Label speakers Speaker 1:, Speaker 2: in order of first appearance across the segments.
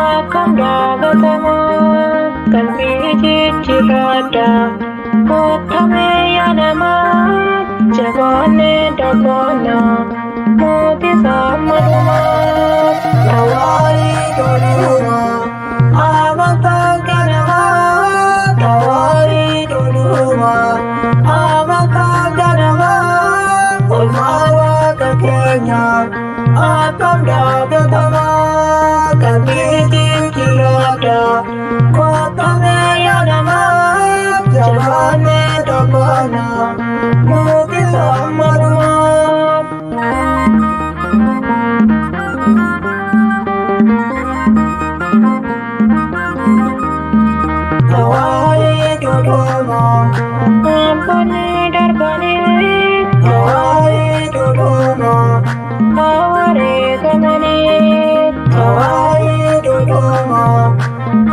Speaker 1: Akkam daagatamaa qalbii jijjiirradha. Kottamee yaa namaa jabaannee dhaabbanna mootii sammadumaa.
Speaker 2: Tawaahidoo duuba amantaan ganamaa. Tawaahidoo duuba amantaan ganamaa. Olmaa waaqa keenyaa akkam daagatamaa qalbii jijjiirradha. Kottamee yaa namaa jabaannee dhaabbanna mootii sammadumaa. Tawaahidoo duuba.
Speaker 1: Abboonni darbanii
Speaker 2: Tawaahidoo duuba.
Speaker 1: haa wareegamanii
Speaker 2: Tawaahidoo duuba.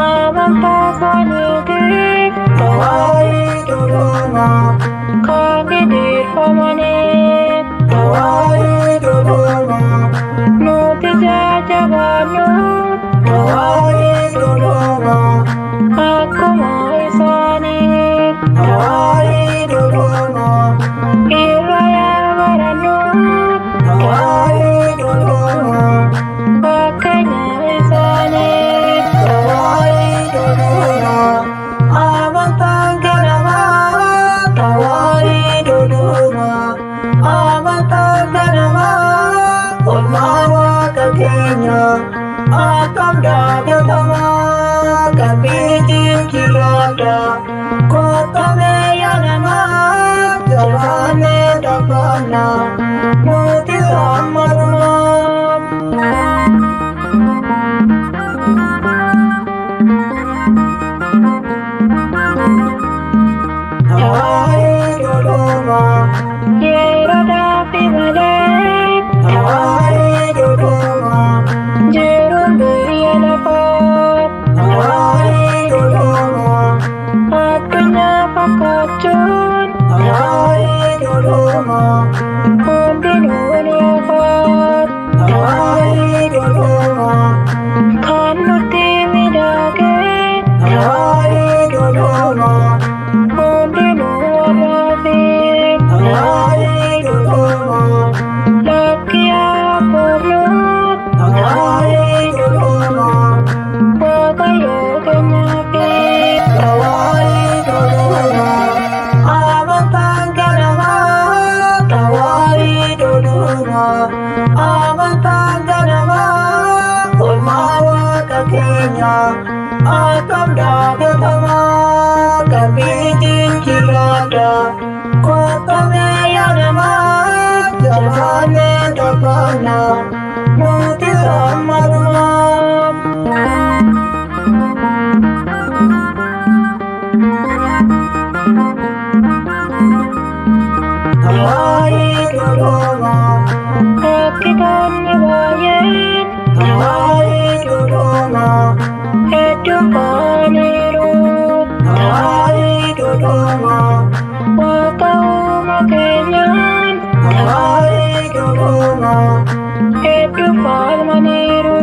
Speaker 1: amantaa isaaniitiif
Speaker 2: Tawaahidoo duuba.
Speaker 1: kan gidirfamanii
Speaker 2: Tawaahidoo duuba.
Speaker 1: nuti jajjabaannu
Speaker 2: Tawaahidoo duuba.
Speaker 1: akkuma isaanii
Speaker 2: Tawaahidoo duuba.
Speaker 1: irra yaa barannu
Speaker 2: Tawaahidoo duuba.
Speaker 1: fakkeenya isaanii.
Speaker 2: Tawaahidoo duuba. Amantaan ganamaa. Tawaahidoo duuba. Amantaan ganamaa. Olmaa waaqa keenyaa akkam daagatamaa qalbii jijjiirradha. Kottamee yaa namaa jabaannee dhaabbanna nuti sammadumaa. Tawaahidoo duuba.
Speaker 1: Yeroo dhaabbii malee
Speaker 2: Tawaahidoo duuba.
Speaker 1: jiruun biyya lafaa
Speaker 2: Tawaahidoo duuba.
Speaker 1: addunyaa fakkaachuun
Speaker 2: Tawaahidoo duuba.
Speaker 1: hundinuu ni hafaa
Speaker 2: Tawaahidoo duuba.
Speaker 1: kan nutti miidhagee
Speaker 2: Tawaahidoo duuba.
Speaker 1: hundinuu warraafi
Speaker 2: Tawaahidoo duuba.
Speaker 1: lakki abboomnu
Speaker 2: Tawaahidoo duuba.
Speaker 1: Waaqayyo keenyaafi.
Speaker 2: Tawaahidoo duuba. Amantaan ganamaa. Tawaahidoo duuba. Amantaan ganamaa. Olmaa waaqa keenyaa akkam daagatamaa qalbii jijjiirradha. Kottamee yaa namaa jabaannee dhaabbanna nuti sammadumaa. Tawaahidoo duuba.
Speaker 1: Rakkitoonni baay'een
Speaker 2: Tawaahidoo duuba.
Speaker 1: hedduun kaaniiru
Speaker 2: Tawaahidoo duuba.
Speaker 1: waaqa uumaa keenyaan
Speaker 2: Tawaahidoo duuba.
Speaker 1: hedduu falmaniiru.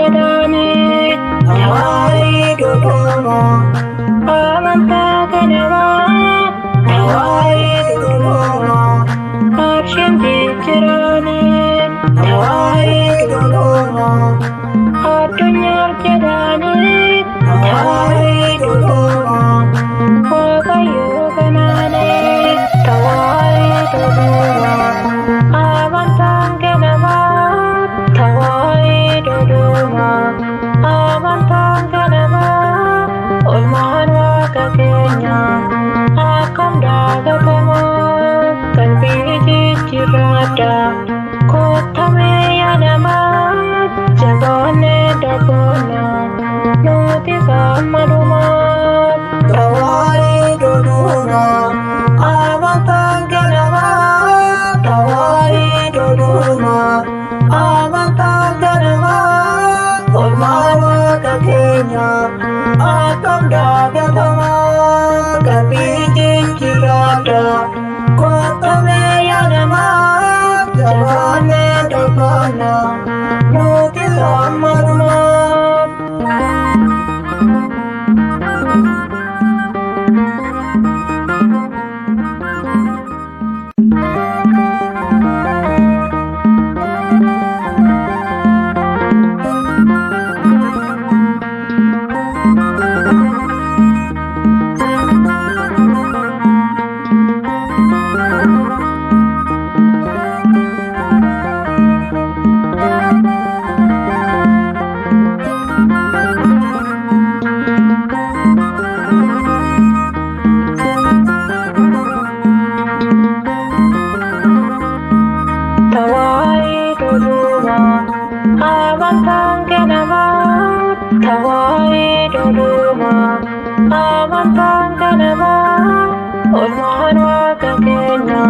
Speaker 1: jedhanii
Speaker 2: Tawaahidoo dhumaa
Speaker 1: amantaa ganamaa
Speaker 2: Tawaahidoo dhumaa
Speaker 1: qarshiin jijjiiranii
Speaker 2: Tawaahidoo dhumaa
Speaker 1: addunyaaf jedhanii
Speaker 2: Tawaahidoo dhumaa
Speaker 1: Waaqayyo kanaanii tawaahidoo dhumaa amantaan ganamaa tawaahidoo dhumaa amantaan ganamaa olmaan waaqa keenya akkam daagatamaa qalbii jijjiirradha kottamee yaa namaa jabaannee daboona nuti sammadumaa.
Speaker 2: Tawaahidoo dhumaa amantaan ganamaa Tawaahidoo dhumaa amantaan ganamaa olmaan waaqa keenya akkam daagatamaa qalbii jijjiirradha kottamee yaa namaa jabaannee daboona nuti sammadumaa.
Speaker 1: Tawaahidoo dhumaa amantaan ganamaa tawaahidoo dhumaa amantaan ganamaa olmaan waaqa keenya.